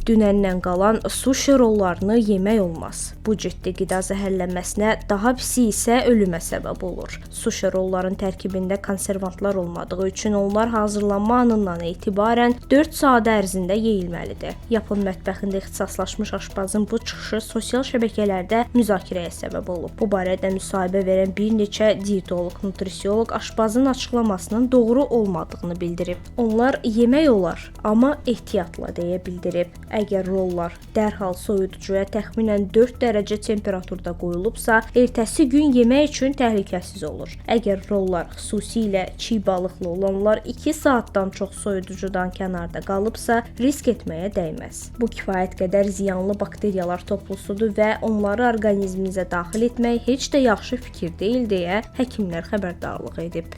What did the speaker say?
Dünəndən qalan suşi rollarını yemək olmaz. Bu ciddi qida zəhərlənməsinə, daha pisi isə ölümə səbəb olur. Suşi rolların tərkibində konservantlar olmadığı üçün onlar hazırlanma anından etibarən 4 saat ərzində yeyilməlidir. Yapon mətbəxində ixtisaslaşmış aşpazın bu çıxışı sosial şəbəkələrdə müzakirəyə səbəb olub. Bu barədə müsahibə verən bir neçə dietoloq, nutrisioloq aşpazın açıqlamasının doğru olmadığını bildirib. Onlar yemək olar, amma ehtiyatla deyə bildirib. Əgər rollar dərhal soyuducuya təxminən 4 dərəcə temperaturda qoyulubsa, ertəsi gün yemək üçün təhlükəsiz olur. Əgər rollar, xüsusilə çiğ balıqlı olanlar 2 saatdan çox soyuducudan kənarda qalıbsa, risk etməyə dəyməz. Bu kifayət qədər ziyanlı bakteriyalar toplusudur və onları orqanizmimizə daxil etmək heç də yaxşı fikir deyil deyə həkimlər xəbərdarlıq edib.